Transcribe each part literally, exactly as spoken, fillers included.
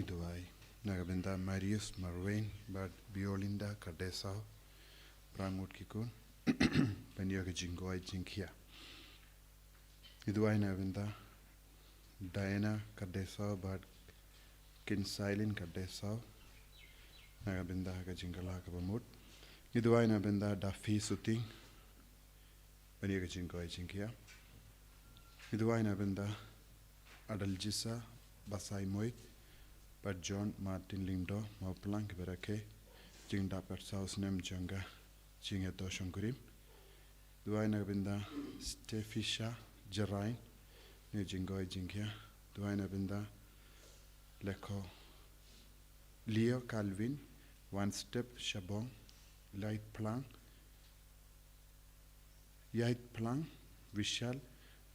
Duwai na ka bynta Marius Marwayne bad Biolinda Kardesau, phra ngut ki khun, ban ïoh ka jingkhuid jingkhiah. Ngi duwai na ka bynta Diana Kardesau bad Kinsailin Kardesau, na ka bynta ka jingkylla kaba mut. Ngi duwai na ka bynta Dafi Suting, ban ïoh ka jingkhuid jingkhiah. Ngi duwai na ka bynta Adeljisa Basaiawmoit bad John Martin Lyngdoh, Mawphlang, kiba rakhe jingdap khatsaw snem jong ka jingïato shongkurim. Duwai na ka bynta Stefisha Jerain, ne jingkhuid jingkhiah. Duwai na ka bynta Lekho Leo Calvin, One Step Shabong, Light Plang, Yait Plang, Vishal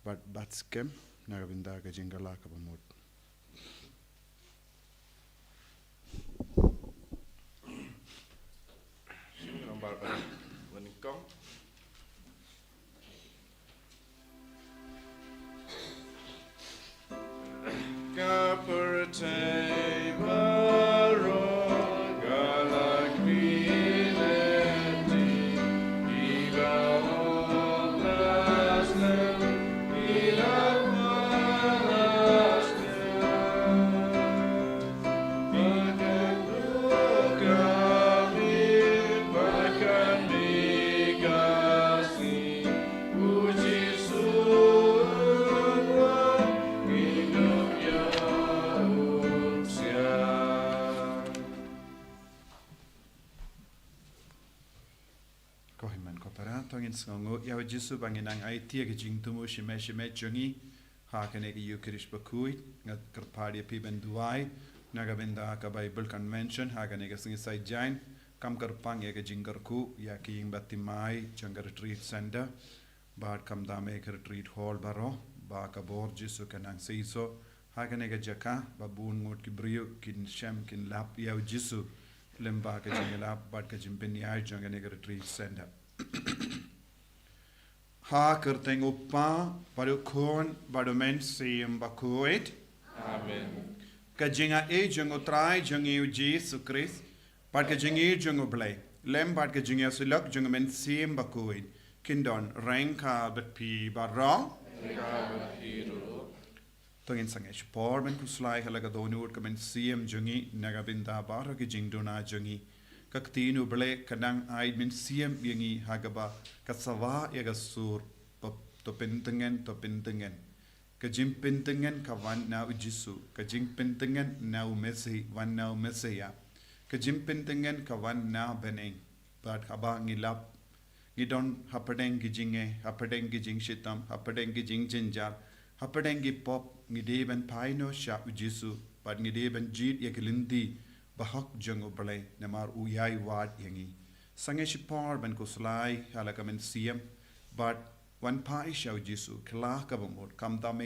bad Batskem, na ka bynta ka jingkylla kaba mut. Ka pyrthei baroh ka la khmih lynti, ki la hok la slem, ki la kwah la slem. Ba kan duh ka miet, ba kan mih ka sngi, U Jisu un wan, ngin dup ïa u sian. Ko hynmen ko para, to ngin sngewnguh ïa U Jisu ba ngin nang aiti ïa ka jingthmu shimet shimet jong ngi ha kane ka Ïukharist bakhuid. Nga kyrpad ïa phi ban duwai na ka bynta ka Bible Convention ha kane ka sngi Saitjaiñ. Kam kyrpang ïa ka jingkyrkhu ïa ki ïing baptismal jong ka Retreat Center bad khamtam ïa ka Retreat Hall baroh, ba ka bor Jisu kan nang seisoh ha kane ka jaka, ba bun ngut ki briew kin shem kin lap ïa U Jisu lyngba ka jingïalap bad ka jingpynïaid jong kane ka Retreat Center. Ha ka kyrteng U Kpa bad U Khun bad U Mynsiem Bakhuid. Amen. Ka jingaiei jong U Trai jong ngi U Jisu Khrist bad ka jingïeit jong U Blei, lem bad ka jingïasyllok jong U Mynsiem Bakhuid, kin don ryngkat bad phi baroh. Ryngkat bad phi ruh. To ngin sangeh shipor ban khuslai ha la ka dohnud ka mynsiem jong ngi na ka bynta baroh ki jingduna jong ngi. Ka ktien U Blei ka nang ai mynsiem ïa ngi ha kaba ka sawa ïa ka sur, ba to pyntngen, to pyntngen. Ka jingpyntngen ka wan na U Jisu, ka jingpyntngen na U Messiah, wan na U Messiah. Ka jingpyntngen ka wan na bneng. Bad haba ngi lap, ngi don hapdeng ki jingeh, hapdeng ki jingshitom, hapdeng ki jingjynjar, hapdeng ki pop, ngi dei ban phai noh sha U Jisu, bad ngi dei ban jied ïa ki lynti bahok jong U Blei, namar u ïai wad ïa ngi. Sangeh shipor ban khuslai ha la ka mynsiem, bad wan phai sha U Jisu, kylla kaba mut, khamtam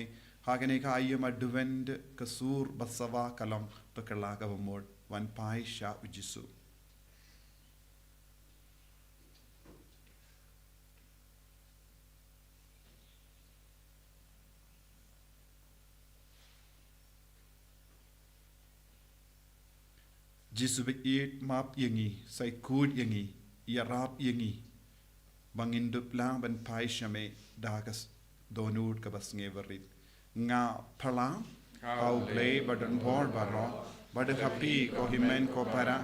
ha kane ka aïom Advent, ka sur ba sawa ka long, to kylla kaba mut, wan phai sha U Jisu. Jisu ba ïeit, map ïa ngi, sa ïakut ïa ngi, ïarap ïa ngi, ba ngin dup lang ban phai sha me da ka s-, dohnud kaba sngewrit. Nga pyrshang ha U Blei badonbor baroh, bad ha phi ko hynmen ko para,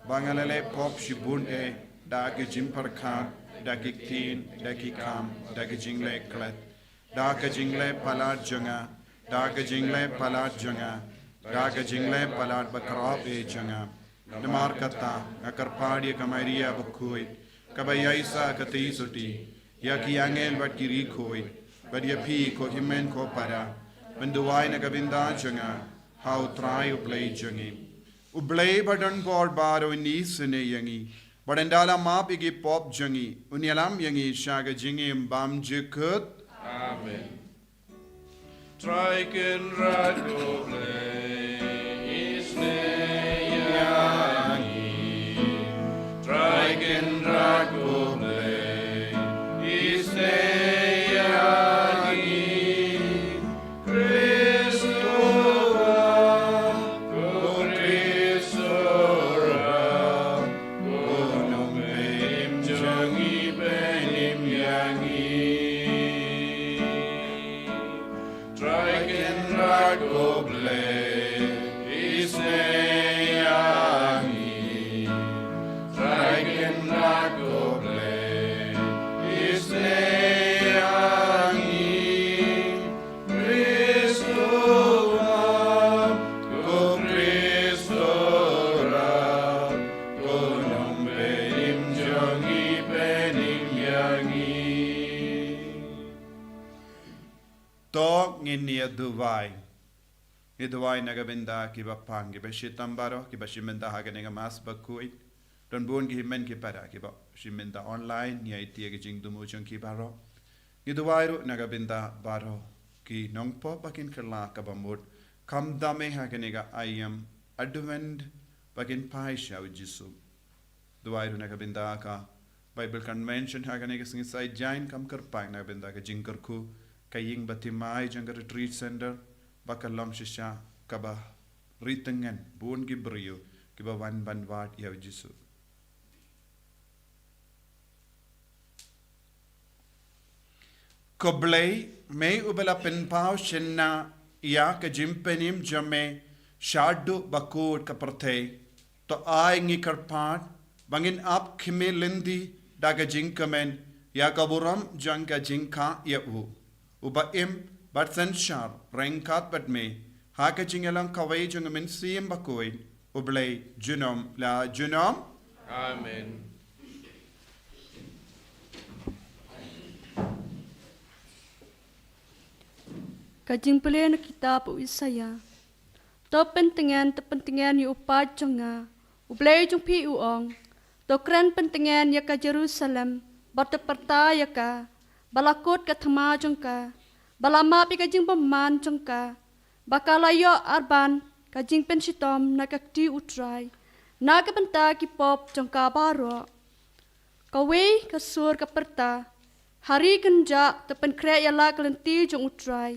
ba nga la leh pop shibun eh, da ki jingpyrkhat, da ki ktien, da ki kam, da ki jingleh klet, da ka jingleh palat jong nga, da ka jingleh palat jong nga, da ka jingleh palat bakhraw eh jong nga. Namar kata, nga kyrpad ïa ka Maria bakhuid, kaba ïaisah katei suti, ïa ki angel bad ki riewkhuid, bad ïa phi ko hynmen ko para, ban duwai na ka bynta jong nga ha U Trai U Blei jong ngi. U Blei badonbor baroh un isynei ïa ngi, bad un da la map ïa ki pop jong ngi, un ïalam ïa ngi sha ka jingim bymjukut. Amen. Trai Kynrad ko Blei, isynei ïa ngi. Trai Kynrad ko Blei, isynei ïa ngi. Khrist u wan, ko To ngin ïa duwai. Ngi duwai na ka bynta kiba pang, kiba shitom baroh, kiba shim bynta ha kane ka Mass bakhuid. Don bun ki hynmen ki para kiba shim bynta online, ngi aiti ïa ka jingthmu jong ki baroh. Ngi duwai ruh na ka bynta baroh ki nongpop ba kin kylla kaba mut, khamtam eh ha kane ka aïom Advent ba kin phai sha u Jisu. Duwai ruh na ka bynta ka Bible Convention ha kane ka sngi Saitjaiñ, kam kyrpang na ka bynta ka jingkyrkhu ka ïing bathymmai jong ka Retreat Center, ba ka long shisha kaba ri tyngen bun ki briew kiba wan ban wad ïa u Jisu. Ko Blei, me uba la pynpaw shynna ïa ka jingpynim jong me shaduh ba kut ka pyrthei, to ai ngi kyrpad ba ngin ap khmih lynti da ka jingkmen ïa ka burom jong ka jingkha ïa u, uba im bad synshar ryngkat bad me, ha ka jingïalang kawei jong u Mynsiem Bakhuid, U Blei junom la junom. Amen. Ka jingpule na kitab u Isaïah. To pyntngen, to pyntngen ïa u paid jong nga, U Blei jong phi u ong. To kren pyntngen ïa ka Jerusalem, bad to pyrta ïa ka, ba la kut ka thma jong ka, ba la map ïa ka jingbymman jong ka, ba ka la ïoh arban ka jingpynshitom na ka kti U Trai, na ka bynta ki pop jong ka baroh. Kawei ka sur ka pyrta, ha ri kynjah to pynkhreh ïa la ka lynti jong U Trai,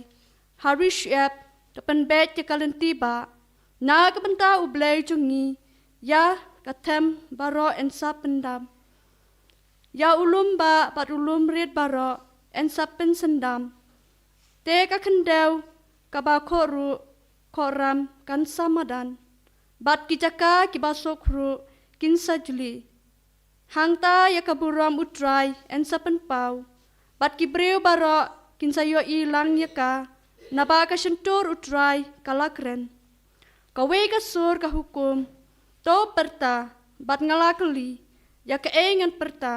ha ri shyiap to pynbeit ïa ka lynti bah, na ka bynta U Blei jong ngi, ïa ka them baroh yn sa pyndam. Ïa u lum bah bad u lum rit baroh yn sa pynsyndam. Te ka khyndew kaba khohruh khohram kan sa madan, bad ki jaka kiba suk ruh kin sa jli. Hangta ïa ka burom U Trai yn sa pynpaw, bad ki briew baroh kin sa ïohi lang ïa ka, naba ka shyntur U Trai ka la kren. Kawei ka sur ka hukum, to pyrta, bad nga la kylli, ïa kaei ngan pyrta?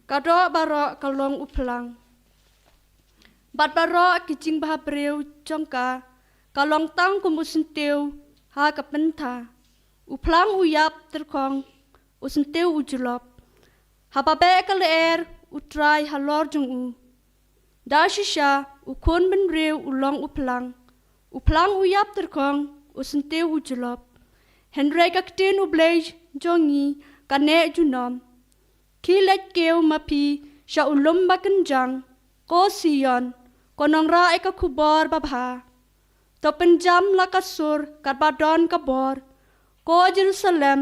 Ka doh baroh ka long u phlang, bad baroh ki jingbhabriew jong ka, ka long tang kum u syntiew ha ka pyntha. U phlang u ïap tyrkhong, u syntiew u jlop. Haba beh ka lyer U Trai halor jong u. Da shisha u khun bynriew u long u phlang. U phlang u ïap tyrkhong, u syntiew u jlop. Hynrei ka ktien U Blei jong ngi ka neh junom. Khie leit kiew ma phi sha u lum ba kynjang, ko Sion, ko nongrah ïa ka khubor babha. To pynjam la ka sur katba don ka bor, ko Jerusalem,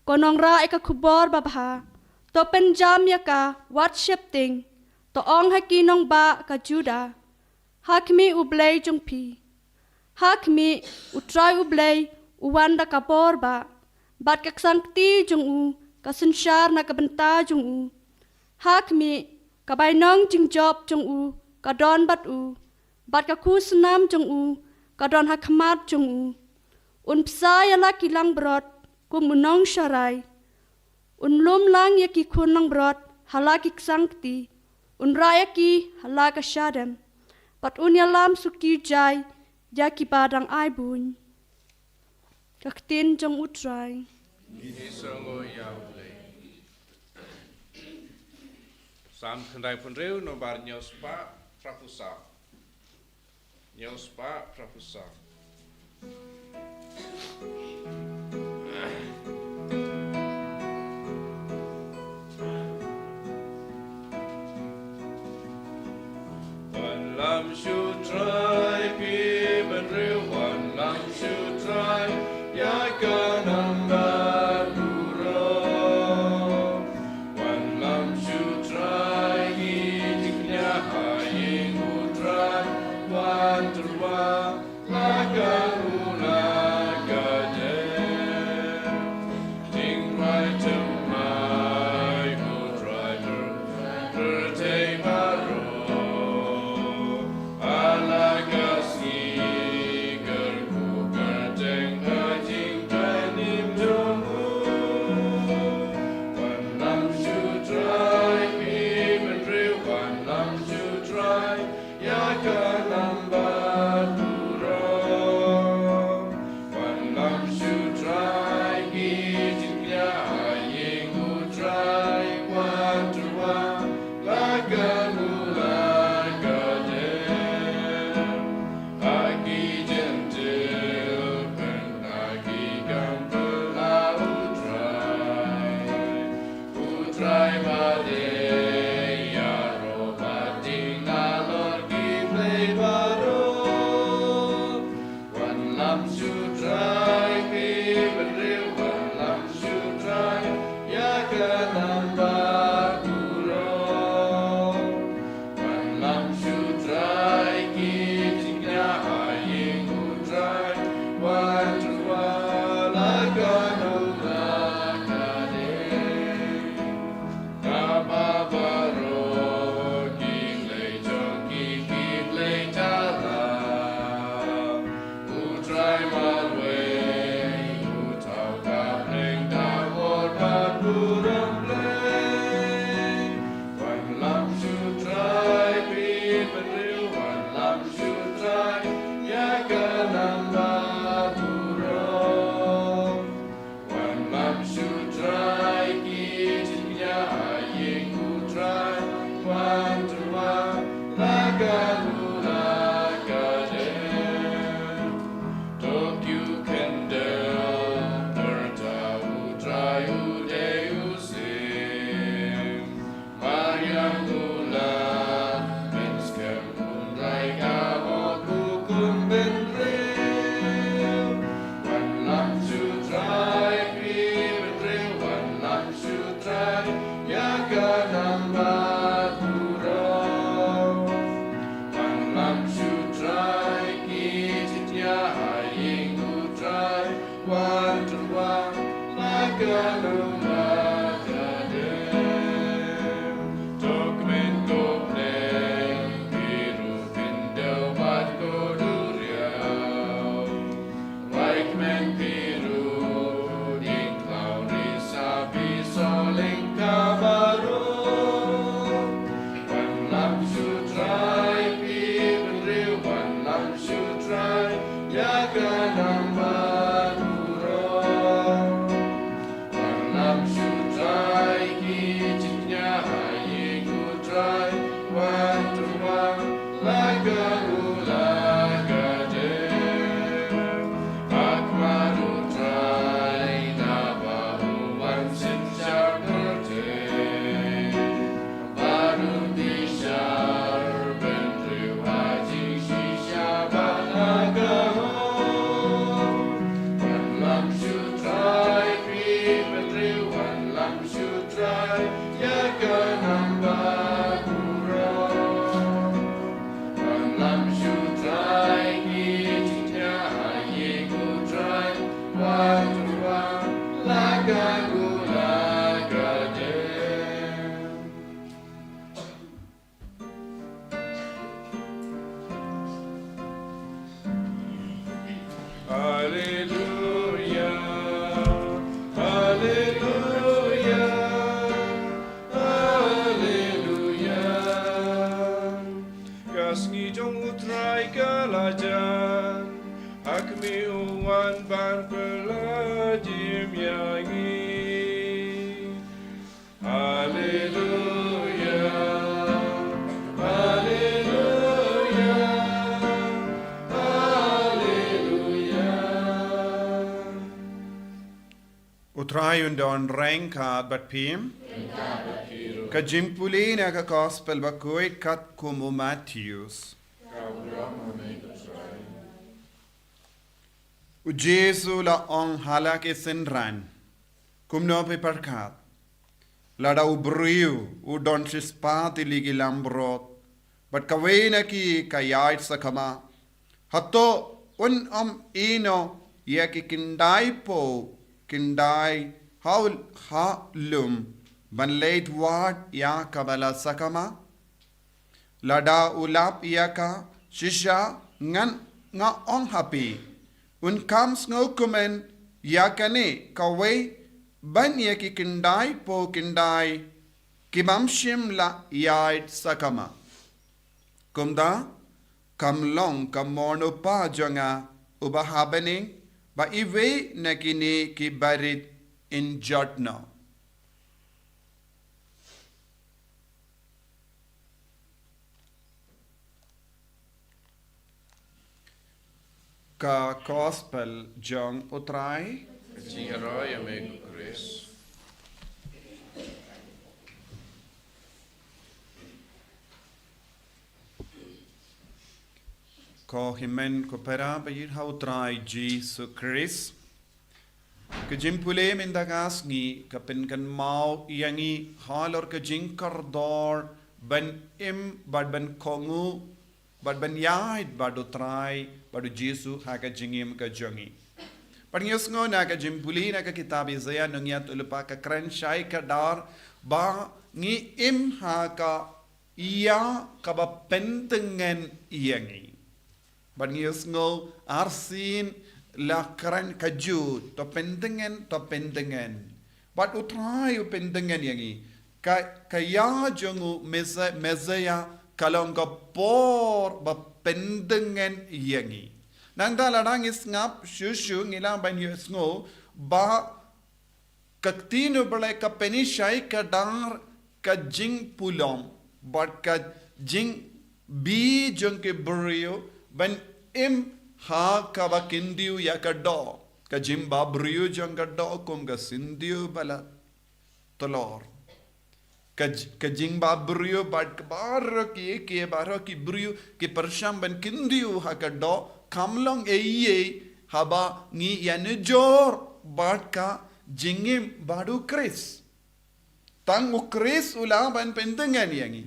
ko nongrah ïa ka khubor babha. To pynjam ïa ka wat sheptieng, to ong ha ki nongbah ka Judah, ha khmih U Blei jong phi. Ha khmih, U Trai U Blei u wan da ka bor bah, bad ka ksang kti jong u ka synshar na ka bynta jong u. Ha khmih, ka bainong jingjop jong u ka don bad u, bad ka khusnam jong u ka don ha khmat jong u. Un bsa ïa la ki langbrot kum u nongsharai. Un lum lang ïa ki khun langbrot ha la ki ksang kti. Un rah ïa ki ha la ka shadem, bad un ïalam suki jai ïa kiba dang ai buiñ. Ka ktien jong U Trai. Ngi sngew ïa U Blei. Salm khyndaiphew hynriew, nombar hynñiewspah phra phew saw. Hynñiewspah phra phew saw. Wanlam sha U Trai, phi bynriew, wanlam sha U Trai, ïa ka namar burom. Wanlam sha U Trai, ngi jingkñia ha ïing U Trai, wan tyrwa la ka u la ka dei. Jingduwai thymmai, U Trai, pyrthei baroh. Ha la ka Un don ryngkat bad phi. Ka jingpule na ka gospel bakhuid katkum u Mathaios. U Jisu u la ong ha la ki synran, kumno phi pyrkhat? Lada u briew u don shispah tylli ki lambrot, bad kawei na ki ka ïaid sakma, hato un ym ïehnoh ïa ki khyndai phew khyndai ha u, ha lum, ban leit wad ïa kaba la sakma? Lada u lap ïa ka, shisha ngan, nga ong ha phi, un kham sngewkmen ïa kane kawei ban ïa ki khyndai phew khyndai ki bym shym la ïaid sakma. Kumta, kham long ka mon u Kpa jong nga uba ha bneng ba iwei na kine ki barit in jot noh. Ka gospel jong u Trai. Jingïaroh ïa me ko Khrist. Ko hynmen ko para ba ïeit ha u Trai Jisu Khrist. Ka jingpule mynta ka sngi ka pynkynmaw ïa ngi halor ka jingkordor ban im bad ban kohnguh bad ban ïaid bad u Trai bad u Jisu ha ka jingim ka jong ngi. Bad ngi ïohsngew na ka jingpule na ka kitab Isaiah nongïathuhlypa ka kren shai kdar ba ngi im ha ka ïa kaba pyntngen ïa ngi. Bad ngi ïohsngew arsien la kren ka jut, to pyntngen, to pyntngen. Bad u Trai u pyntngen ïa ngi. Ka, ka ïa jong u Mesa-, Messiah ka long ka por ba pyntngen ïa ngi. Nangta lada ngi sngap shuh shuh ngi lah ban ïohsngew ba ka ktien u Blei ka pynshai kdar ka jingpulom bad ka jingbi jong ki briew ban im ha kaba kyntiew ïa ka doh. Ka jingbabriew jong ka doh kum ka syntiew ba la tlor. Ka j-, ka jingbabriew bad ka baroh ki, ki baroh ki briew ki pyrshang ban kyntiew ha ka doh, kam long ei ei haba ngi ïanujor bad ka jingim bad u Khrist. Tang u Khrist u lah ban pyntngen ïa ngi.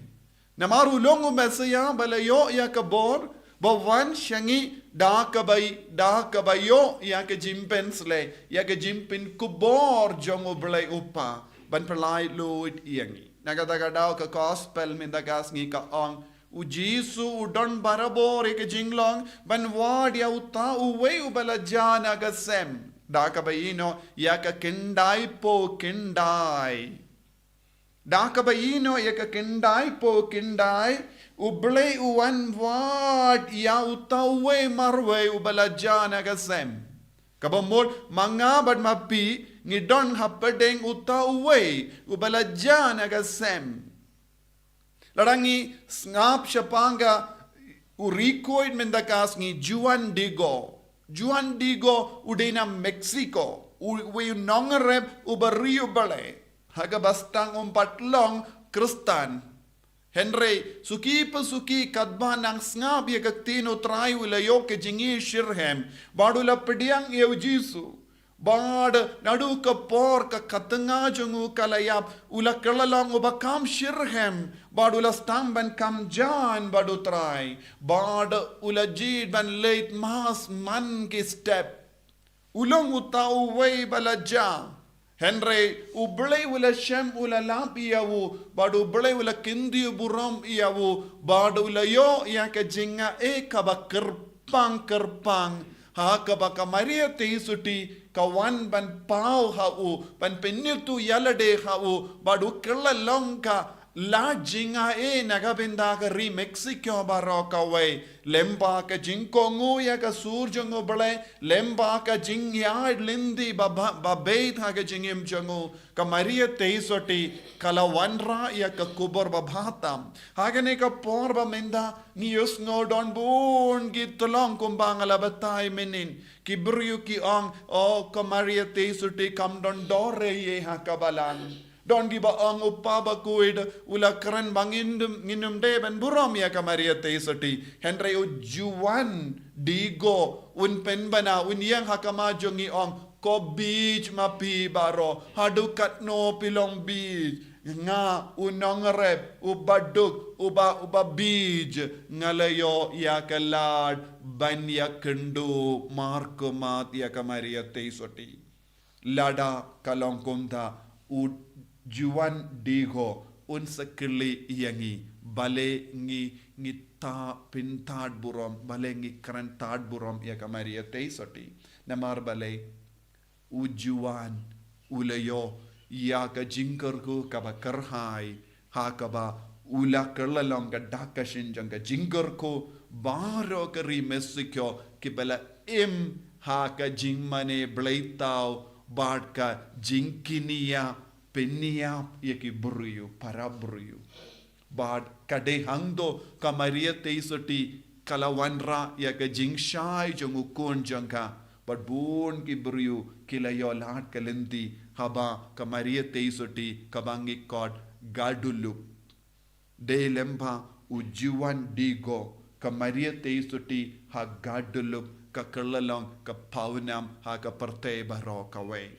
Namar u long u Messiah ba la ïoh ïa ka bor, ba wan sha ngi da kaba, da kaba ïoh ïa ka jingpynsleh, ïa ka jingpynkupbor jong u Blei u Kpa, ban pynlait luid ïa ngi. Na kata ka daw ka gospel mynta ka sngi ka ong, u Jisu u don barabor ïa ka jinglong ban wad ïa uta uwei uba la jia na ka sem da kaba ïehnoh ïa ka khyndai phew khyndai. Da kaba ïehnoh ïa ka khyndai phew khyndai, u Blei u wan wad ïa uta uwei marwei uba la jia na ka sem. Kaba mut ma nga bad ma phi ngi don hapdeng uta uwei uba la jia na ka sem. Lada ngi sngap shaphang ka u rikoi mynta ka sngi Juan Diego. Juan Diego u dei na Mexico. U, uwei u nongrep uba riewblei. Ha kaba sdang um pat long Khristan. Hynrei suki pa suki katba nang sngap ïa ka ktien u Trai u la ïoh ka jingïashitrhem bad u la pdiang ïa u Jisu. Bad naduh ka por ka khatnga jong u ka la ïap, u la kylla long uba kham shitrhem, bad u la sdang ban kham jan bad u Trai, bad u la jied ban leit mass man ki step. U long uta uwei ba la jia. Hynrei u Blei u la shem u la lap ïa u, bad u Blei u la kyntiew burom ïa u, bad u la ïoh ïa ka jingaiei kaba kyrpang kyrpang, ha kaba ka Maria Theisotti ka wan ban paw ha u, ban pynithuh ïalade ha u, bad u kylla long ka lad jingaiei na ka bynta ka ri Mexico baroh kawei. Lem bad ka jingkohnguh ïa ka sur jong U Blei, lem bad ka jingïaid lynti ba, ba, babeit ha ka jingim jong u, ka Maria Theisotti ka la wanrah ïa ka kubur babha tam. Ha kane ka por ba mynta ngi ïohsngew don bun ki tyllong kumba nga la batai mynnin. Ki briew ki ong, oh, ka Maria Theisotti kam don dor eiei ha ka balang. Don kiba ong u Pa Bakhuid u la kren ba ngin ym, ngin ym dei ban burom ïa ka Maria Theisotti. Hynrei u Juan Diego un pynbna, un ïeng ha khmat jong ngi, ong, ko bieit ma phi baroh, haduh katno phi long bieit. Nga u nongrep, u baduk, u ba, u babeit, nga la ïoh ïa ka lad ban ïakynduh markhmat ïa ka Maria Theisotti. Lada ka long kumta, u Juan Diego un sa kylli ïa ngi, balei ngi, ngi ta pyntad burom, balei ngi kren tad burom ïa ka Maria Theisotti. Namar balei u Juan u la ïoh ïa ka jingkyrkhu kaba kyrhai, ha kaba u la kylla long ka dak ka shin jong ka jingkyrkhu baroh ka ri Mexico kiba la im ha ka jingmane bleithaw bad ka jingkñia pynïap ïa ki briew, para briew. Bad ka dei hangto ka Maria Theisotti ka la wanrah ïa ka jingshai jong u khun jong ka. Bad bun ki briew ki la ïoh lad ka lynti haba ka Maria Theisotti kaba ngi khot Guadalupe. Dei lem bad u Juan Diego ka Maria Theisotti ha Guadalupe ka kylla long ka pawnam ha ka pyrthei baroh kawei.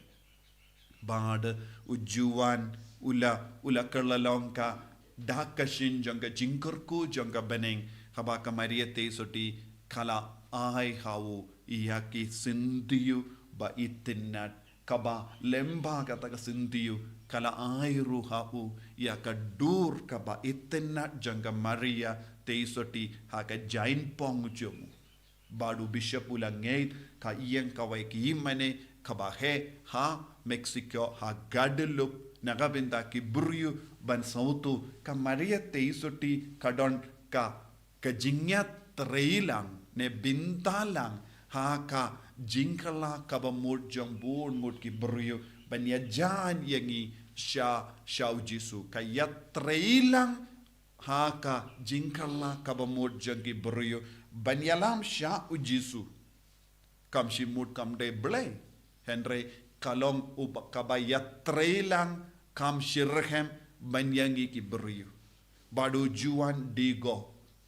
Bad u Juan u la, u la kylla long ka dak ka shin jong ka jingkyrkhu jong ka bneng, haba ka Maria Theisotti ka la ai ha u ïa ki syntiew ba itynnad, kaba lem bad kata ka syntiew ka la ai ruh ha u ïa ka dur kaba itynnad jong ka Maria Theisotti ha ka jaiñpong jong u. Bad u bishop u la ngeit ka ïeng kawei ka ïingmane kaba heh ha Mexico, ha Guadalupe, na ka bynta ki briew ban sngewthuh ka Maria Theisotti ka don ka, ka jingïatreilang ne byntalang ha ka jingkylla kaba mut jong bun ngut ki briew ban ïajan ïa ngi sha, sha u Jisu. Ka ïatreilang ha ka jingkylla kaba mut jong ki briew ban ïalam sha u Jisu. Kam shym mut kam dei Blei, hynrei ka long uba, kaba ïatreilang kam shitrhem ban ïa ngi ki briew. Bad u Juan Diego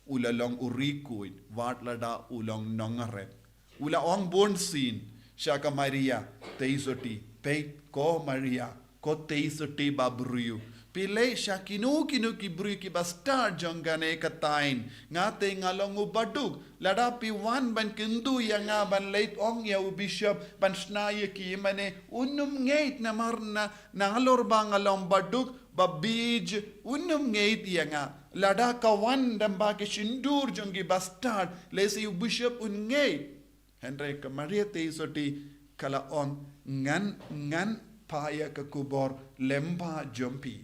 u la long u riewkhuid wat lada u long nongrep. U la ong bunsien sha ka Maria Theisotti, peit ko Maria, ko Theisotti babriew. Phi leit sha kino kino ki briew kiba stad jong kane ka thaiñ. Nga te nga long u baduk. Lada phi wan ban kyntu ïa nga ban leit ong ïa u bishop ban shna ïa ki ïingmane, un ym ngeit namar na, nalor ba nga long baduk, babeit, un ym ngeit ïa nga. Lada ka wan dang bad ki shyntur jong kiba stad, lehse u bishop un ngeit. Hynrei ka Maria Theisotti ka la ong, ngan, ngan phah ïa ka kubur lem bad jong phi.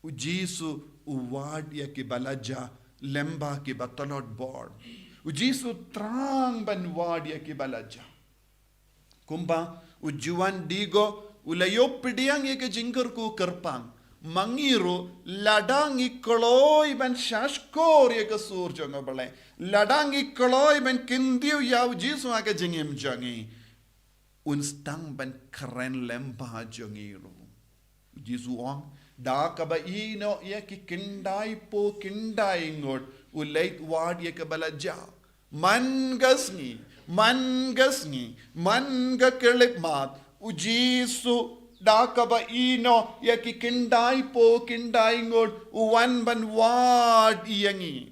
U Jisu u wad ïa kiba la jah lem bad kiba tlot bor. U Jisu thrang ban wad ïa kiba la jah. Kumba u Juan Diego u la ïoh pdiang ïa ka jingkyrkhu kyrpang, ma ngi ruh lada ngi kloi ban shahshkor ïa ka sur jong U Blei, lada ngi kloi ban kyntiew ïa u Jisu ha ka jingim jong ngi, un sdang ban kren lem bad jong ngi ruh. U Jisu u ong, da kaba ïehnoh ïa ki khyndai phew khyndai ngut u leit wad ïa kaba la jah. Man ka sngi, man ka sngi, man ka khyllipmat, u Jisu da kaba ïehnoh ïa ki khyndai phew khyndai ngut u wan ban wad ïa ngi.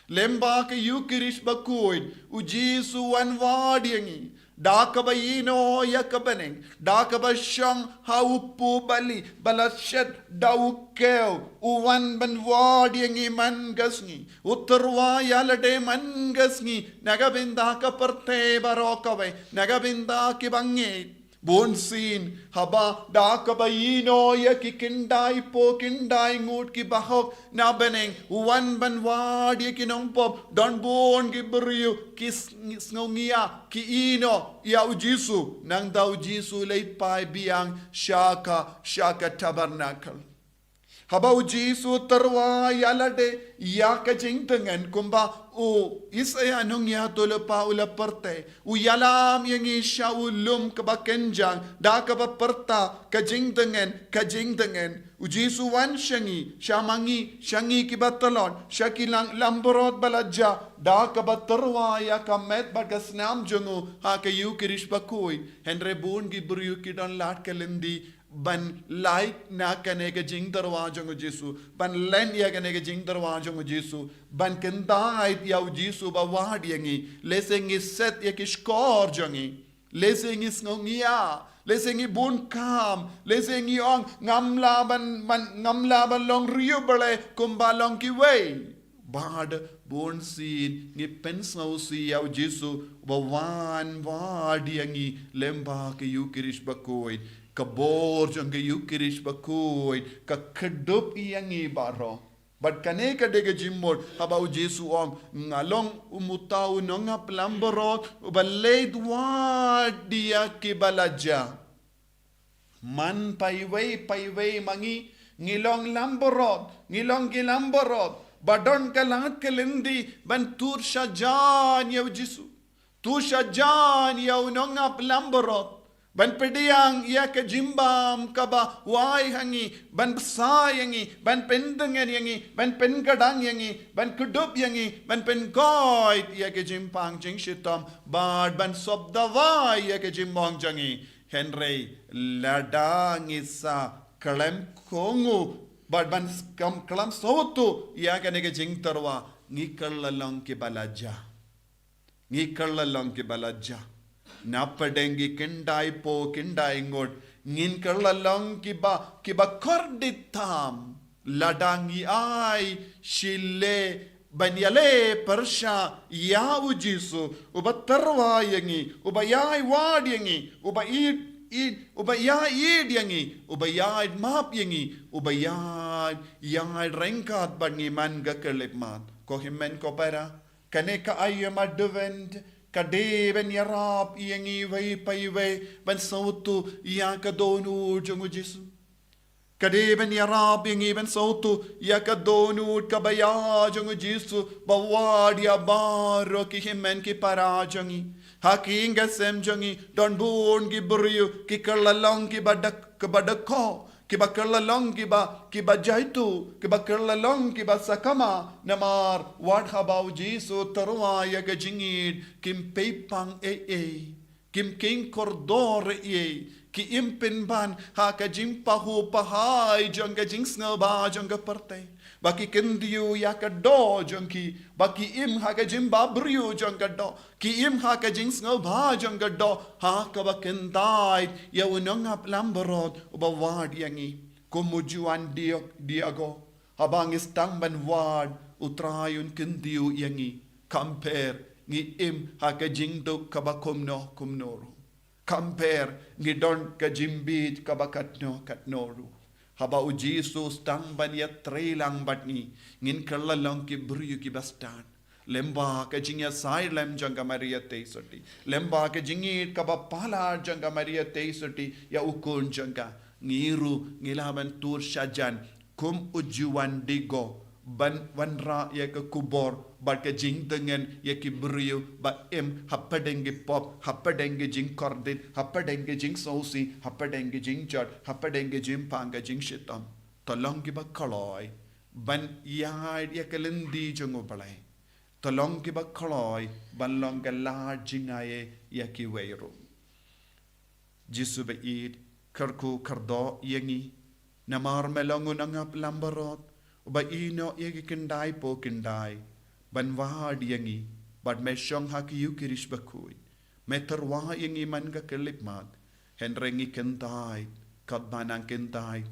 Lem bad ka Eukharist bakhuid, u Jisu u wan wad ïa ngi. Da kaba ïehnoh ïa ka bneng, da kaba shong ha u phew bali ba la shet da u khew, u wan ban wad ïa ngi man ka sngi. U tyrwa ïa lade man ka sngi na ka bynta ka pyrthei baroh kawei, na ka bynta kiba ngeit. Bun sien, haba da kaba ïehnoh ïa ki khyndai phew khyndai ngut kiba hok na bneng, u wan ban wad ïa ki nongpop, don bun ki briew ki s-, sngew ngiah, ki ïehnoh ïa u Jisu, nangta u Jisu leit phai biang sha ka, sha ka tabernacle. Haba u Jisu u tyrwa ïa lade ïa ka jingdongan, kumba u Isaïah nongïathuhlypa u la pyrta, u ïalam ïa ngi sha u lum kaba kynjang, da kaba pyrta ka jingdongan, ka jingdongan. U Jisu u wan sha ngi, sha ma ngi, sha ngi kiba tlot, sha ki lang-, langbrot ba la jah, da kaba tyrwa ïa ka met bad ka snam jong u ha ka Ïukharist bakhuid. Hynrei bun ki briew ki don lad ka lynti ban lait na kane ka jingtyrwa jong u Jisu, ban len ïa kane ka jingtyrwa jong u Jisu, ban kyntait ïa u Jisu ba wad ïa ngi, lehse ngi set ïa ki shkor jong ngi, lehse ngi sngew ngiah, lehse ngi bun kam, lehse ngi ong ngam lah ban, ban, ngam lah ban long riewblei kumba long kiwei. Bad bun sien ngi pynsngewsih ïa u Jisu ba wan wad ïa ngi lyngba ka Ïukharist bakhuid. Ka bor jong ka Ïukharist bakhuid ka kdup ïa ngi baroh. Bad kane ka dei ka jingmut haba u Jisu u ong, nga long u, uta u nongap langbrot uba leit wad ïa kiba la jah. Man paiwei paiwei ma ngi, ngi long langbrot, ngi long ki langbrot ba don ka lad ka lynti ban tur shajan ïa u Jisu, tur shajan ïa u nongap langbrot, ban pdiang ïa ka jingbam kaba wai ha ngi, ban bsa ïa ngi, ban pyndongan ïa ngi, ban pynkdang ïa ngi, ban kdup ïa ngi, ban pynkoit ïa ka jingpang jingshitom, bad ban sop dawai ïa ka jingmong jong ngi. Hynrei lada ngi sa khlem kohnguh bad ban s-, khlem, khlem sngewthuh ïa kane ka jingtyrwa, ngi kylla long kiba la jah. Ngi kylla long kiba la jah. Na pdeng ki khyndai phew khyndai ngut, ngin kylla long kiba, kiba kordit tam. Lada ngi ai shilliang ban ïaleh pyrshah ïa u Jisu, uba tyrwa ïa ngi, uba ïai wad ïa ngi, uba ïeit, ïeit, uba ïai ïeit ïa ngi, uba ïai map ïa ngi, uba ïai, ïai ryngkat bad ngi man ka khyllipmat. Ko hynmen ko para, kane ka aïom Advent ka dei ban ïarap ïa ngi iwei pa iwei ban sngewthuh ïa ka dohnud jong u Jisu. Ka dei ban ïarap ïa ngi ban sngewthuh ïa ka dohnud kaba ïa jong u Jisu ba wad ïa baroh ki hynmen ki para jong ngi. Ha ki ïing ki sem jong ngi don bun ki briew, ki kylla long kiba dak-, kiba dakho, kiba kylla long kiba, kiba jaituh, kiba kylla long kiba sakma. Namar wat haba u Jisu u tyrwa ïa ka jingïeit, kim pynpang ei ei, kim kheiñ kordor ei ei, ki im pynban ha ka jingpahuh pahai jong ka jingsngewbha jong ka pyrthei. Ba ki kyntiew ïa ka doh jong ki, ba ki im ha ka jingbabriew jong ka doh, ki im ha ka jingsngewbha jong ka doh, ha kaba kyntait ïa u nongap langbrot uba wad ïa ngi. Kum u Juan Diego, Diego, haba ngi sdang ban wad, u Trai un kyntiew ïa ngi. Kumba ngi im ha ka jingduk kaba kumno kumno ruh. Kumba ngi don ka jingbieit kaba katno katno ruh. Haba u Jisu u sdang ban ïatrei lang bad ngi, ngin kylla long ki briew kiba stad. Lyngba ka jingïasaid lem jong ka Maria Theisotti, lyngba ka jingïeit kaba palat jong ka Maria Theisotti ïa u khun jong ka, ngi ruh ngi lah ban tur shajan kum u Juan Diego, ban wanrah ïa ka khubor bad ka jingdongan ïa ki briew ba im hapdeng ki pop, hapdeng ki jingkordit, hapdeng ki jingsngewsih, hapdeng ki jingjot, hapdeng ki jingpang ka jingshitom. To long kiba kloi ban ïaid ïa ka lynti jong U Blei. To long kiba kloi ban long ka lad jingaiei ïa kiwei ruh. Jisu ba ïeit, kyrkhu kyrdoh ïa ngi. Namar me long u nongap langbrot uba ïehnoh ïa ki khyndai phew khyndai ban wad ïa ngi, bad me shong ha ka Ïukharist bakhuid. Me tyrwa ïa ngi man ka khyllipmat. Hynrei ngi kyntait, katba nang kyntait,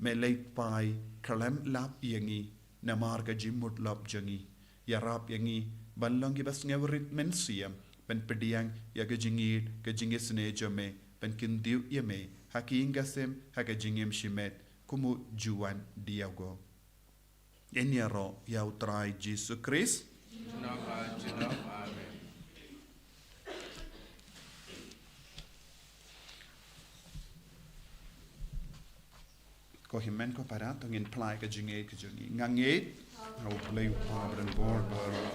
me leit phai khlem lap ïa ngi namar ka jingmutlop jong ngi. Ïarap ïa ngi ban long kiba sngewrit mynsiem ban pdiang ïa ka jingïeit, ka jingisynei jong me ban kyntiew ïa me ha ki ïing ki sem, ha ka jingim shimet, kum u ju wan diago. Ngin ïaroh ïa u Trai Jisu Khrist. Junom ha junom. Amen. Ko hynmen ko para, to ngin pynlait ka jingngeit ka jong ngi. Nga ngeit ha U Blei U Kpa badonbor baroh,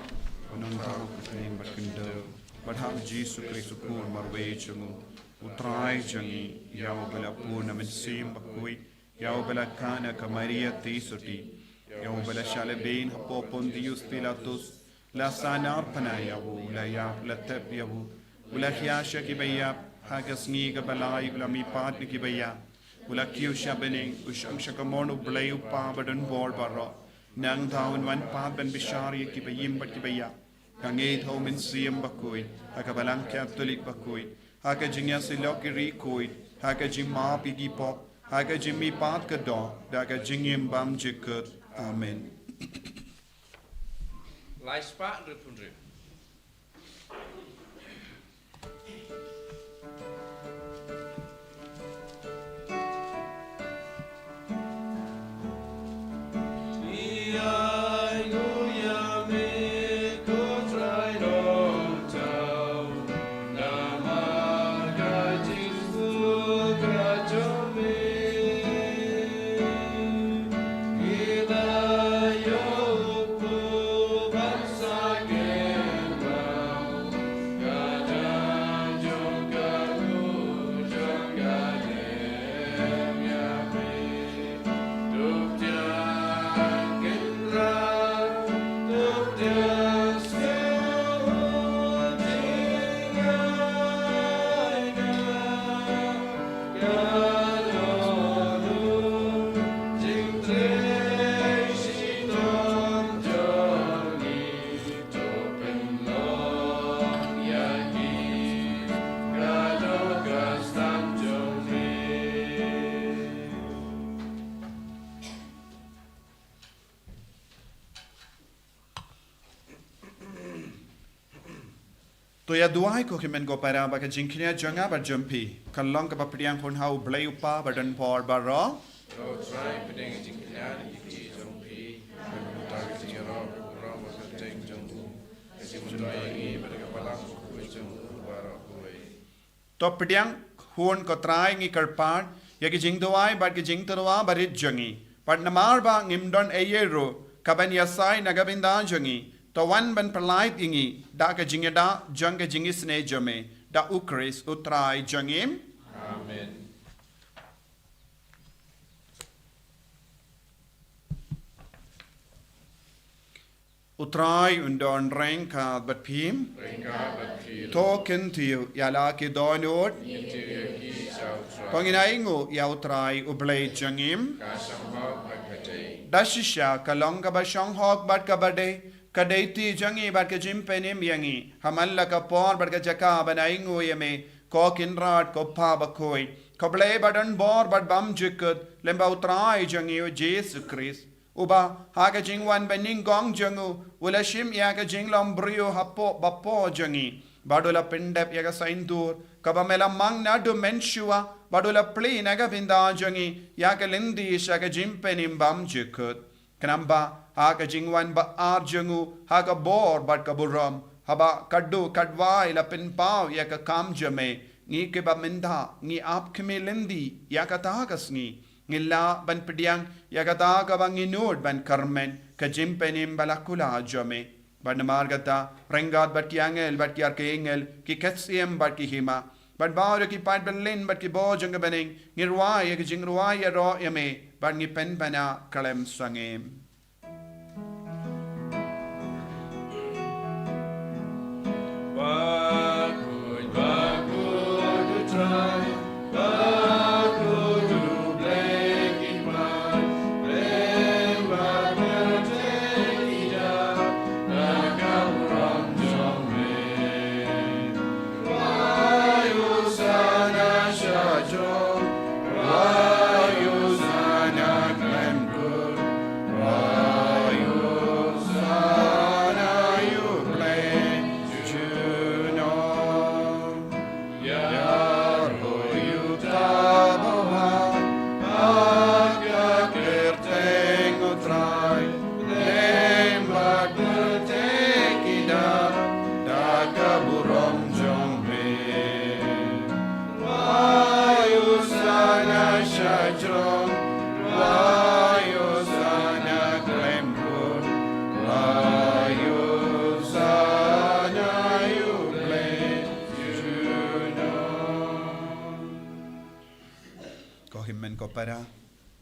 u nongïalam, u kynrad bad kyndoh, bad ha U Jisu Khrist u Khun marwei jong u, U Trai jong ngi, ïa uba la pun na Mynsiem Bakhuid, ïa uba la khang na ka Maria Theisotti, ïa uba la shah lehbeiñ hapoh Pontius Pilatus, la sahnarphna ïa u, u la ïap, u la tep ïa u, u la hiar sha kiba ïap, ha ka sngi kaba lai u la mihpat na kiba ïap, u la kiew sha bneng, u shong sha kamon U Blei U Kpa badonbor baroh. Nangta un wan pat ban bishar ïa kiba im bad kiba ïap. Nga ngeit ha U Mynsiem Bakhuid, ha ka Balang Katholik bakhuid, ha ka jingïasyllok ki riewkhuid, ha ka jingmap ïa ki pop, ha ka jingmihpat ka doh, da ka jingim bymjukut. Amen. Lai spah hynriewphew hynriew. To ïa duwai ko hynmen ko para ba ka jingkñia jong nga bad jong phi kan long kaba pdiang hun ha U Blei U Kpa badonbor baroh. To Trai, pdiang ka jingkñia na ki kti jong phi, bad mynta ka jingïaroh ka burom ha ka kyrteng jong u, ka jingmyntoi ïa ngi bad ka Balang bakhuid jong u baroh kawei. To pdiang hun ko Trai, ngi kyrpad ïa ki jingduwai bad ki jingtyrwa barit jong ngi, bad namar ba ngim don ei ei ruh kaban ïasai na ka bynta jong ngi, to wan ban pynlait ïa ngi da ka jingïada jong ka jingisynei jong me, da U Khrist U Trai jong ngi. Amen. U Trai un don ryngkat bad phi. Ryngkat bad phi. To kyntiew ïa la ki dohnud. Ngin tiew ïa ki sha U Trai. To ngin ainguh ïa U Trai U Blei jong ngi. Ka sngewbha bad ka dei. Da shisha ka long kaba shonghok bad kaba dei, ka dei ti jong ngi bad ka jingpynim ïa ngi, ha man la ka por bad ka jaka ban ainguh ïa me, ko Kynrad ko Pa bakhuid, ko Blei badonbor bad bymjukut, lyngba U Trai jong ngi U Jisu Khrist. Uba ha ka jingwan banyngkong jong u, u la shim ïa ka jinglong briew hapoh ba poh jong ngi, bad u la pyndep ïa ka saiñdur kaba me la mang naduh mynshuwa, bad u la plie na ka bynta jong ngi ïa ka lynti sha ka jingpynim bymjukut. Khnang ba ha ka jingwan ba ar jong u, ha ka bor bad ka burom, haba katto katwai la pynpaw ïa ka kam jong me, ngi kiba mynta ngi ap khmih lynti ïa kata ka sngi, ngin lah ban pdiang ïa kata kaba ngi nud ban kyrmen, ka jingpynim ba la kular jong me. Bad namar kata, ryngkat bad ki angel bad ki archangel, ki ksiem bad ki hima, bad baroh ki paid byllien bad ki bor jong ka bneng, ngi rwai ïa ka jingrwai ïaroh ïa me, bad ngi pynbna khlem sangeh.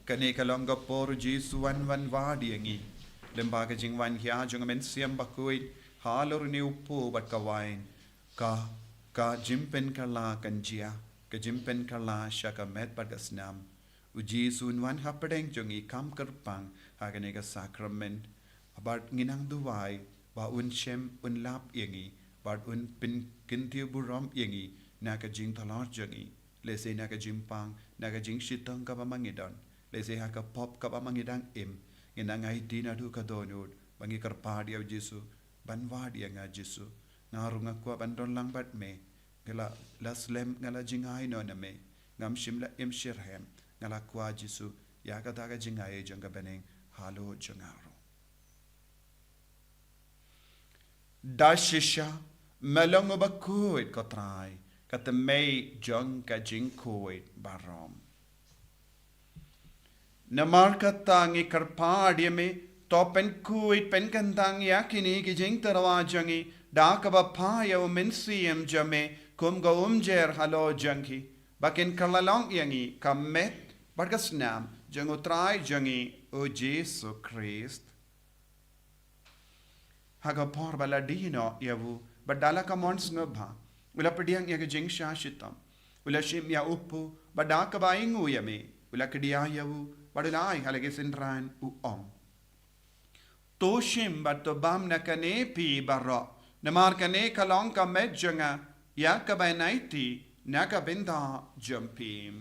Kane ka long ka por u Jisu u wan wanwad ïa ngi. Lyngba ka jingwan hia jong u Mynsiem Bakhuid halor une u pud bad ka wain, ka, ka jingpynkylla kan jia, ka jingpynkylla sha ka met bad ka snam. U Jisu un wan hapdeng jong ngi kham kyrpang ha kane ka sakramen. Bad ngi nang duwai ba un shem, un lap ïa ngi, bad un pynkyntiew burom ïa ngi na ka jingthlor jong ngi. Lehse na ka jingpang, na ka jingshitom kaba ma ngi don, lehse ha ka pop kaba ma ngi dang im, ngi nang aiti naduh ka dohnud, ba ngi kyrpad ïa u Jisu, ban wad ïa nga Jisu. Nga ruh nga kwah ban don lang bad me. Nga la, la slem, nga la jngai noh na me. Ngam shym la im shitrhem. Nga la kwah Jisu, ïa kata ka jngai jong ka bneng halor jong nga ruh. Da shisha me long uba khuid ko Trai, ka tymmen jong ka jingkhuid baroh. Namar kata ngi kyrpad ïa me, to pynkhuid pynkyntang ïa kine ki jingtyrwa jong ngi da kaba phah ïa u Mynsiem jong me kum ka umjer halor jong ki, ba kin kylla long ïa ngi ka met bad ka snam jong u Trai jong ngi u Jisu Khrist. Ha ka por ba la die noh ïa u, bad da la ka mon sngewbha, u la pdiang ïa ka jingshah shitom. U la shim ïa u pud, bad da kaba ainguh ïa me, u la kdiah ïa u, bad u la ai ha la ki synran u ong: To shim bad to bam na kane phi baroh, namar kane ka long ka met jong nga, ïa kaba yn aiti na ka bynta jong phi.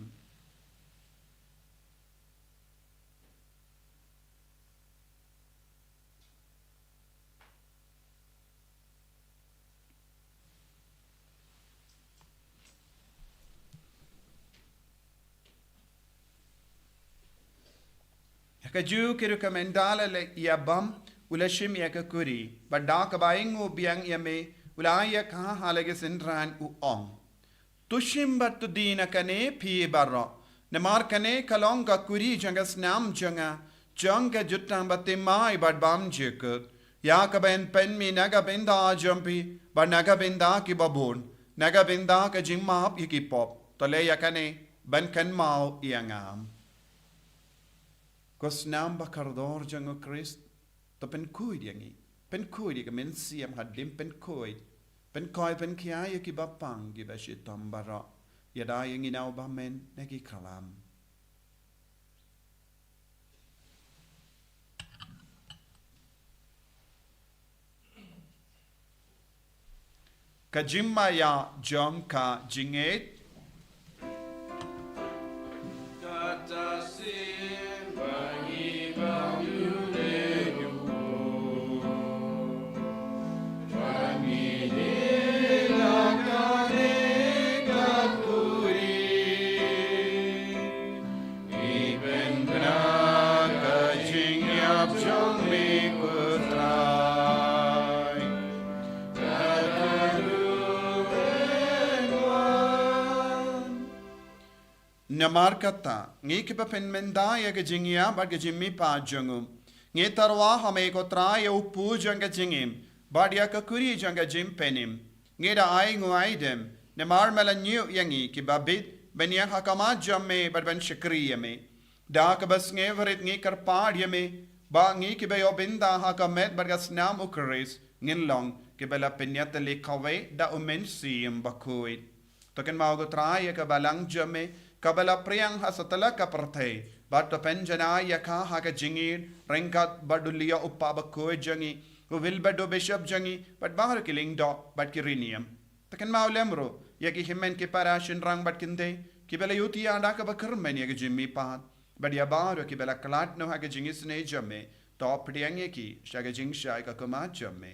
Ha kajuh ka rukom ynda la leit ïabam, u la shim ïa ka kuri, bad da kaba ainguh biang ïa me, u la ai ïa ka ha la ki synran u ong: To shim bad to die na kane phi baroh, namar kane ka long ka kuri jong ka snam jong nga, jong ka jutang bathymmai bad bymjukut, ïa kaba yn pynmih na ka bynta jong phi, bad na ka bynta kiba bun, na ka bynta ka jingmap ïa ki pop. To leh ïa kane ban kynmaw ïa nga. Ko snam ba kordor jong u Khrist, to pynkhuid ïa ngi, pynkhuid ïa ka mynsiem hadien pynkhuid, pynkhuid, pynkhia ïa kiba pang, kiba shitom baroh, ïada ïa ngi na u bymman na ki khlam. Ka jingmaïa jong ka jingngeit. Kata sien ba ngi bam ïa u Kpa, ba ngi die na kane ka kuri. Ngi pynbna ka jingïap jong me ko Trai, ka la dep wan. Namar kata, ngi kiba pynmynda ïa ka jingïap bad ka jingmihpat jong u, ngi tyrwa ha me ko Trai ïa u pud jong ka jingim, bad ïa ka kuri jong ka jingpynim. Ngi da ainguh aidem, namar me la ñiew ïa ngi kiba bit, ban ïeng ha khmat jong me bad ban shakri ïa me. Da kaba sngewrit ngi kyrpad ïa me, ba ngi kiba ïoh bynta ha ka met bad ka snam u Khrist, ngin long kiba la pynïatylli kawei da u Mynsiem Bakhuid. To kynmaw ko Trai ïa ka balang jong me, kaba la phriang ha satlak ka pyrthei, bad to pynjanai ïa ka ha ka jingïeit, ryngkat bad u Leo u Kpa Bakhuid jong ngi, u Wilbert u Bishop jong ngi, bad baroh ki lyngdoh bad ki riewniam. To kynmaw lem ruh ïa ki hynmen ki para shynrang bad kynthei, kiba la ïohi ïa da kaba kyrmen ïa ka jingmihpat, bad ïa baroh kiba la khlad noh ha ka jingisynei jong me, to pdiang ïa ki sha ka jingshai ka khmat jong me.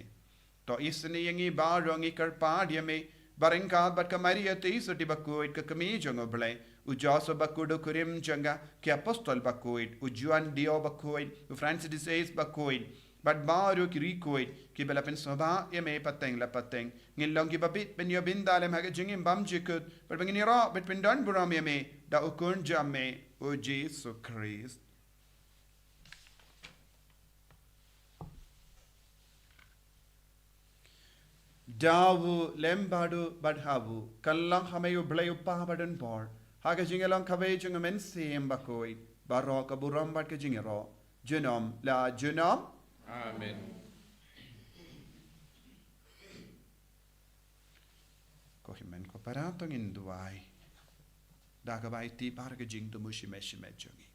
To isynei ïa ngi baroh, ngi kyrpad ïa me, ba ryngkat bad ka Maria Theisotti Bakhuid ka kmie jong u Blei, u Joseph Bakhuid u kurim jong ka, ki apostol bakhuid, u Juan Leo Bakhuid, u Francis de Sales Bakhuid, bad baroh ki riewkhuid kiba la pynsngewbha ïa me pateng la pateng, ngin long kiba bit ban ïoh bynta lem ha ka jingim bymjukut, bad ba ngin ïaroh bad pyndonburom ïa me da u Khun jong me, u Jisu Khrist. Da u lem bad u bad ha u, kan long ha me u Blei u Kpa badonbor, ha ka jingïalong kawei jong u Mynsiem Bakhuid, baroh ka burom bad ka jingïaroh junom la junom. Amen. Ko hynmen ko para, to ngin duwai. Da kaba aiti baroh ka jingthmu shimet shimet jong ngi,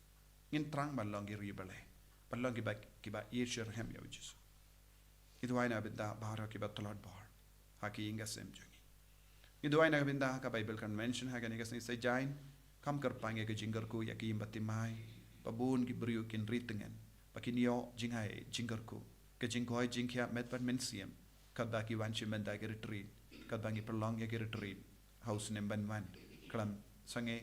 ngin thrang ban long ki riewblei, ban long kiba, kiba ïeit shitrhem ïa u Jisu. Ngi duwai na ka bynta baroh kiba tlot bor ha ki ïing ki sem jong ngi. Ngi duwai na ka bynta ka Bible Convention ha kane ka sngi Saitjaiñ. Kham kyrpang ïa ka jingkyrkhu ïa ki ïing baptismal, ba bun ki briew kin ri tngen, ba kin ïoh jingai jingkyrkhu, ka jingkoit jingkhiah met bad mynsiem, katba ki wan shim bynta ki retreat, katba ngi pynlong ïa ki retreat ha u snem ban wan. Khlem sangeh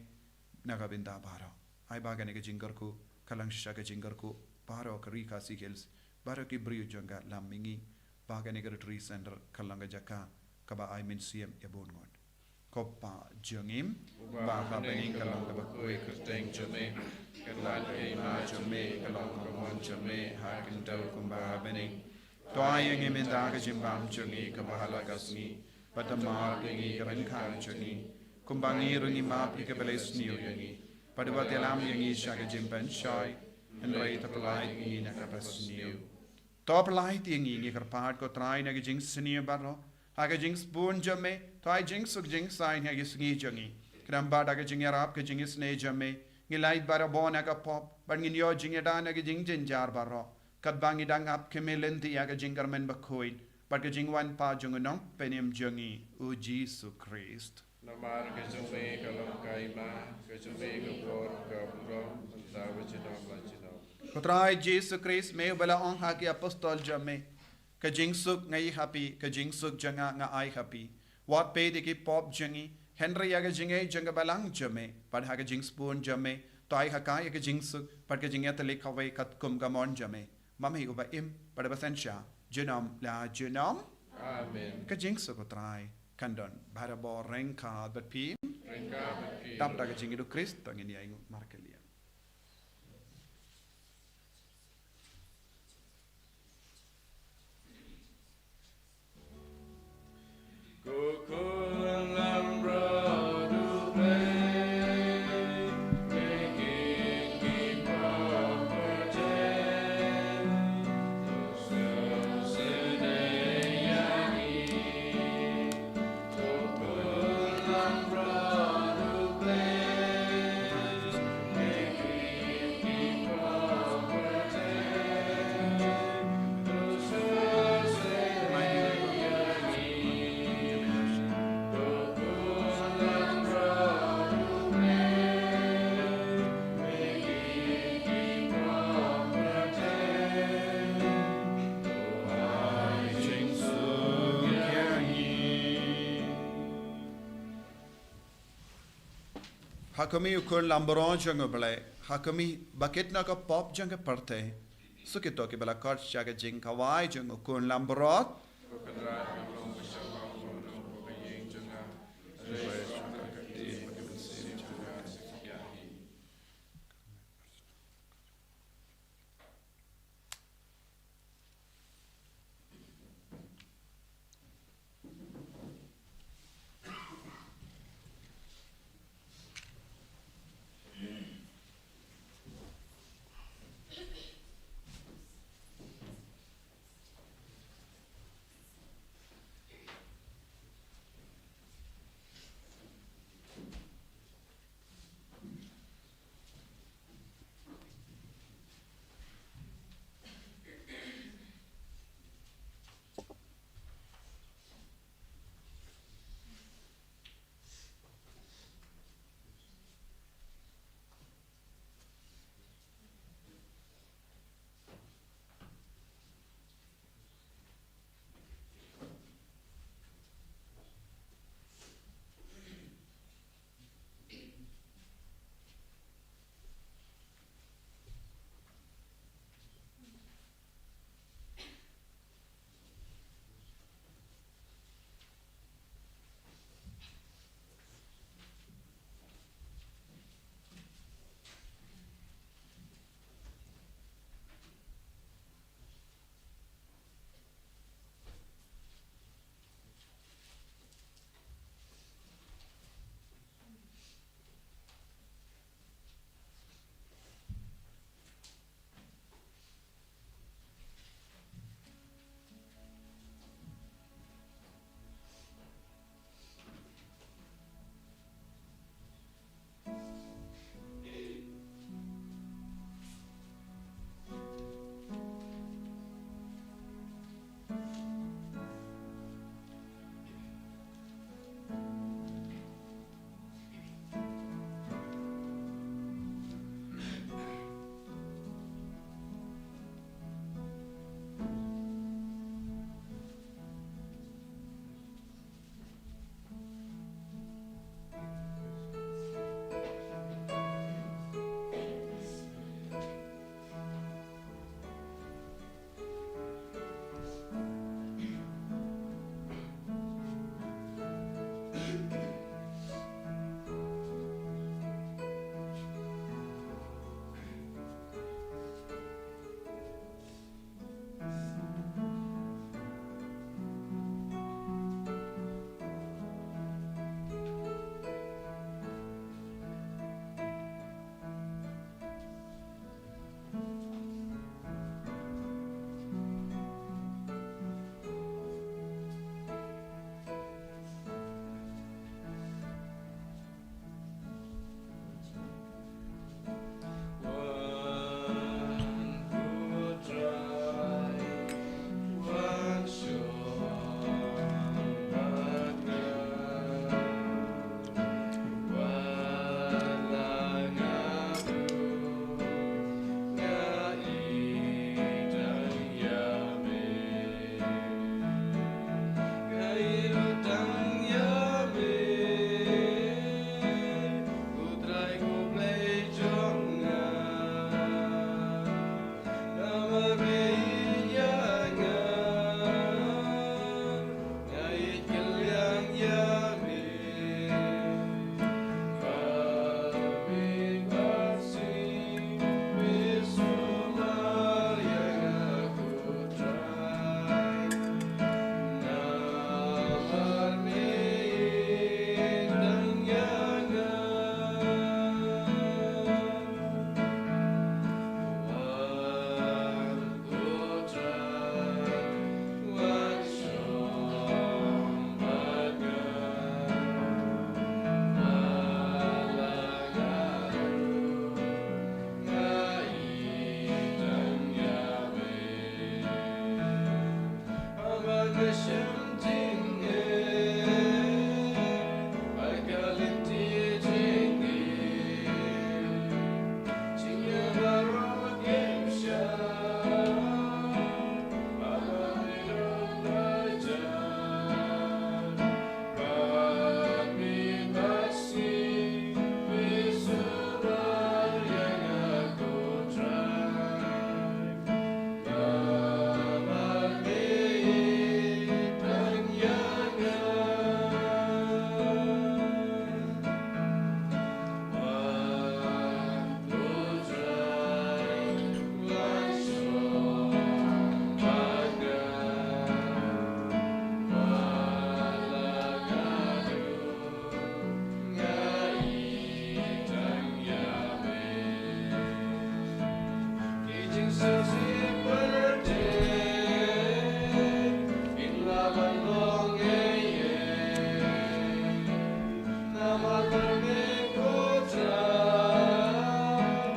na ka bynta baroh, ai ba kane ka jingkyrkhu ka long shisha ka jingkyrkhu baroh ka ri Khasi Hills, baroh ki briew jong ka lam mihngi, ba kane ka retreat center ka long ka jaka kaba ai mynsiem ïa bun ngut. Ko Pa jong ngi, uba ha bneng, ka long kaba khuid ka kyrteng jong me, ka don ka hima jong me, ka long ka mon jong me ha ka khyndew kumba ha bneng. To ai ïa ngi mynta ka jingbam jong ngi kaba ha la ka sngi, bad to map ïa ngi ki rynsan jong ngi, kumba ngi ruh ngi map ïa kiba leh sniew ïa ngi, bad wat ïalam ïa ngi sha ka jingpynshoi, hynrei to pyllait ïa ngi na kaba sniew. To pyllait ïa ngi, ngi kyrpad ko Trai, na ka jingsniew baroh, ha ka jingsbun jong me, to ai jingsuk jingsaiñ ha ka sngi jong ngi. Khnang ba da ka jingïarap ka jingisynei jong me, ngi lait barabor na ka pop, bad ngin ïoh jingïada na ka jingjynjar baroh, katba ngi dang ap khmih lynti ïa ka jingkyrmen bakhuid bad ka jingwan pat jong u Nongpynim jong ngi, u Jisu Khrist. Namar ka jong me ka long ka hima, ka jong me ka bor, ka burom, mynta bad junom la junom. Ko Trai Jisu Khrist, me uba la ong ha ki apostol jong me, ka jingsuk nga ai ha phi, ka jingsuk jong nga nga ai ha phi. Wat peit ïa ki pop jong ngi, hynrei ïa ka jingngeit jong ka balang jong me, bad ha ka jingsbun jong me, to ai ha ka ïa ka jingsuk bad ka jingïatylli kawei katkum ka mon jong me. Ma me uba im bad uba synshar junom la junom. Amen. Ka jingsuk u Trai kan don barabor ryngkat bad phi. Ryngkat bad phi. Dap da ka jingïeit u Khrist, to ngin ïainguh markylliang. Ha khmih u Khun Lambrot jong U Blei, ha khmih bakit na ka pop jong ka pyrthei. Suk ïa kito kiba la khot sha ka jingkhawai jong u Khun Lambrot.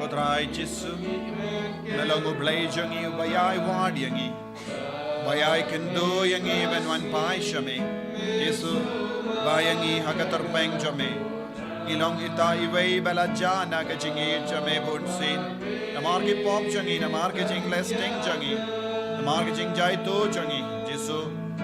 Ko Trai Jisu, me long U Blei jong ngi uba ïai wad ïa ngi, ba ïai kynduh ïa ngi ban wan phai sha me. Jisu, ba ïa ngi ha ka tyrpeng jong me. Ngi long kita iwei ba la jah na ka jingïeit jong me bun sien. Namar ki pop jong ngi, namar ka jingleh sting jong ngi, namar ka jingjaituh jong ngi. Jisu,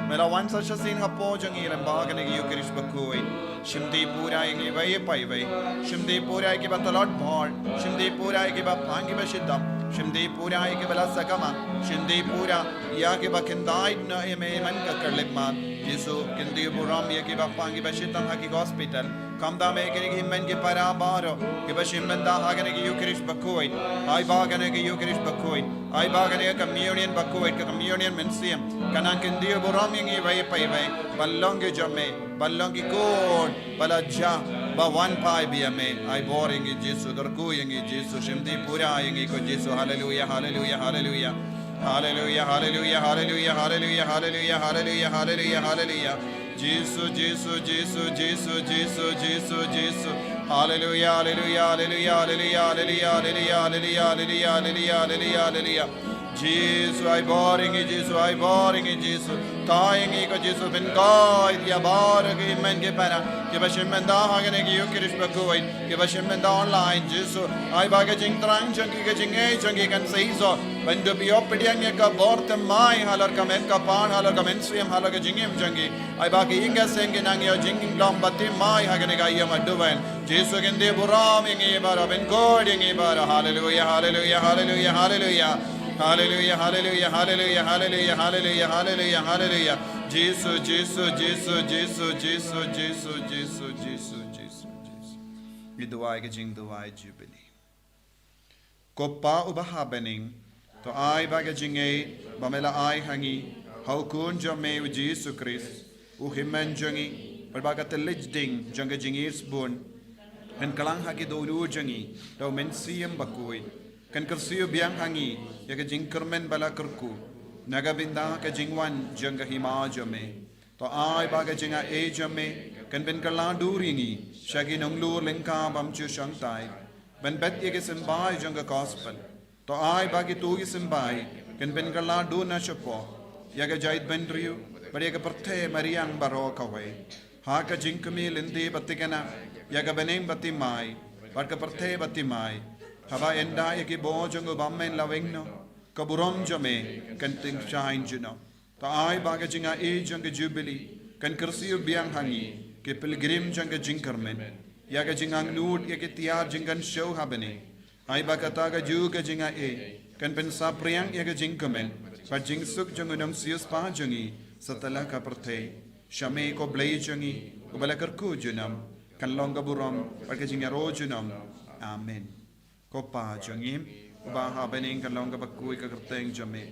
me la wan sa shisien hapoh jong ngi lyngba kane ka Ïukharist bakhuid. Shim dih pura ïa ngi iwei pa iwei. Shim dih pura ïa kiba tlot bor. Shim dih pura ïa kiba pang kiba shitom. Shim dih pura ïa kiba la sakma. Shim dih pura ïa kiba khyndai noh ïa me man ka kyrlip mat. Jisu, kyntiew burom ïa kiba pang kiba shitom ha ki hospital. Khamtam ïa kine ki hynmen ki para baroh kiba shim bynta ha kane ka Ïukharist bakhuid. Ai ba kane ka Ïukharist bakhuid, ai ba kane ka communion bakhuid, ka communion mynsiem, kan nang kyntiew burom ïa ngi iwei pa iwei ban long ki jong me, ban long ki khun ba la jah, ba wan phai biang ïa me. Ai bor ïa ngi Jisu, kyrkhu ïa ngi Jisu, shim dih pura ïa ngi ko Jisu. Haleluia, haleluia, haleluia. Haleluia, haleluia, haleluia, haleluia, haleluia, haleluia, haleluia, haleluia. Jisu, Jisu, Jisu, Jisu, Jisu, Jisu, Jisu. Haleluia, haleluia, haleluia, haleluia, haleluia, haleluia, haleluia, haleluia, haleluia, haleluia, haleluia. Jisu, ai bor ïa ngi Jisu, ai bor ïa ngi Jisu. Thaw ïa ngi ko Jisu, pynkoit ïa baroh ki hynmen ki para kiba shim bynta ha kane ka Ïukharist bakhuid, kiba shim bynta online Jisu. Ai ba ka jingthrang jong ki, ka jingngeit jong ki kan seisoh ban dup ïoh pdiang ïa ka bor thymmai halor ka met ka phad, halor ka mynsiem, halor ka jingim jong ki. Ai ba ki ïing ka sem ki nang ïoh jinglong ba thymmai ha kane ka ïing ba duwai. Jisu, kyntiew burom ïa ngi baroh, pynkoit ïa ngi baroh. Haleluia, haleluia, haleluia, haleluia. Haleluia, haleluia, haleluia, haleluia, haleluia, haleluia, haleluia. Jisu, Jisu, Jisu, Jisu, Jisu, Jisu, Jisu, Jisu, Jisu, Jisu. Ngi duwai ka jingduwai Jubilee. Ko Pa uba ha bneng, to ai ba ka jingngeit ba me la ai ha ngi ha u Khun jong me u Jisu Khrist, u Hynmen jong ngi, bad ba ka thylliej ding jong ka jingïaisbun kan kylla ha ki dohnud jong ngi da u Mynsiem Bakhuid, kan kyrsiew biang ha ngi ïa ka jingkyrmen ba la kyrkhu na ka bynta ka jingwan jong ka Hima jong me. To ai ba ka jingaiei jong me kan pynkylla dur ïa ngi sha ki nonglur lyngkha bym ju shongthait, ban bet ïa ki symbai jong ka Gospel. To ai ba kito ki symbai kan pynkylla dur na shapoh ïa ka jaitbynriew bad ïa ka pyrthei mariang baroh kawei, ha ka jingkmie lynti ba thikna ïa ka bneng ba thymmai bad ka pyrthei ba thymmai, haba ynda ïa ki bor jong u bymman la weng noh, ka burom jong me kan tyngshaiñ junom. To ai ba ka jingaiei jong ka Jubilee kan kyrsiew biang ha ngi ki pilgrim jong ka jingkyrmen ïa ka jingangnud ïa ki tiar jingkynshew ha bneng. Ai ba kata kajuh ka jingaiei kan pynsaphriang ïa ka jingkmen bad jingsuk jong u nongsiewspah jong ngi satlak ka pyrthei. Sha me ko Blei jong ngi, uba la kyrkhu junom, kan long ka burom bad ka jingïaroh junom. Amen. Ko Pa jong ngi uba ha bneng, kan long kaba khuid ka kyrteng jong me.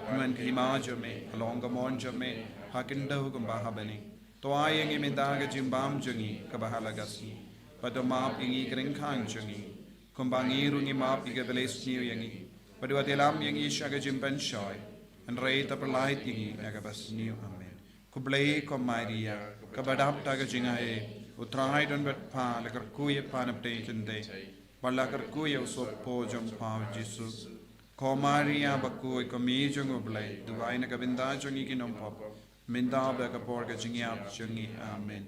Kan wan ka Hima jong me, kan long ka mon jong me ha khyndew kumba ha bneng. To ai ïa ngi mynta ka jingbam jong ngi kaba ha la ka sngi. Bad to map ïa ngi ki ryngkang jong ngi, kumba ngi ruh ngi map ïa kiba la isniew ïa ngi. Bad wat ïalam ïa ngi sha ka jingpynshoi, hynrei to pyllait ïa ngi na kaba sniew. Amen. Khublei ko Maria, kaba dap da ka jingaiei, u Trai u don bad pha. La kyrkhu ïa pha na pdeng kynthei bad la kyrkhu ïa u sohpop jong pha u Jisu. Ko Maria bakhuid, ko Mei jong u Blei, duwai na ka bynta jong ngi ki nongpop, Mynta bad ha ka por ka jingïap jong ngi. Amen.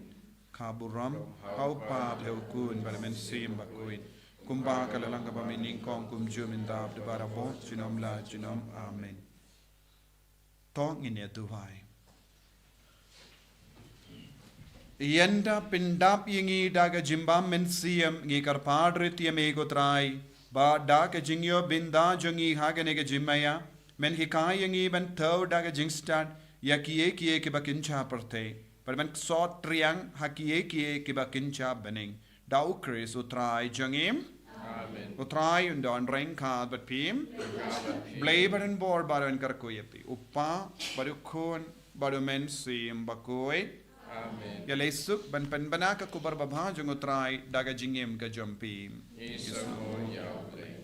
Ka burom ha u Kpa bad ha u Khun bad ha u Mynsiem Bakhuid, kumba ka la long kaba mynnyngkong, kumjuh, mynta bad barabor, junom la junom. Amen. To ngin ïa duwai. Ïa ngi, pyndap ïa ngi da ka jingbym mynsiem, ngi kyrpad ruh ïa me ko Trai, ba da ka jingïoh bynta jong ngi ha kane ka jingmaïa, men hikai ïa ngi ban thew da ka jingstad ïa kiei kiei kiba kynja pyrthei, bad ban sot triang ha kiei kiei kiba kynja bneng. Da u Khrist u Trai jong ngi. Amen. U Trai un don ryngkat bad phi. Blei bad un bor bad un kyrkhu ïa phi, u Kpa bad u Khun bad u Mynsiem Bakhuid. Amen. Ïaleh suk ban pynbna ka khubor babha jong u Trai da ka jingim ka jong phi. Isynei ïa u Blei.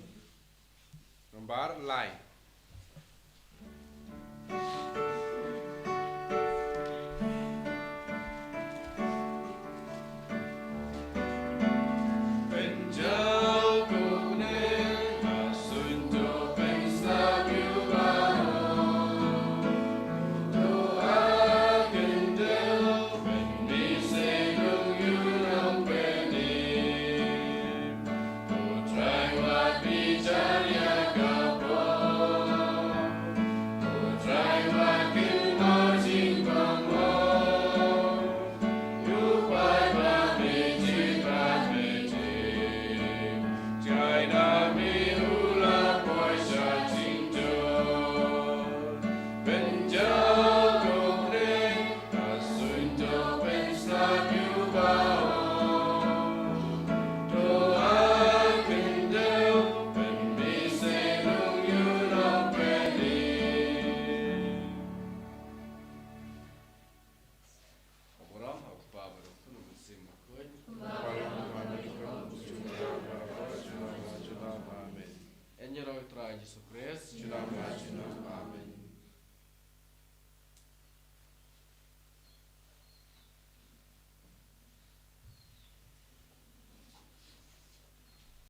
Nombar lai.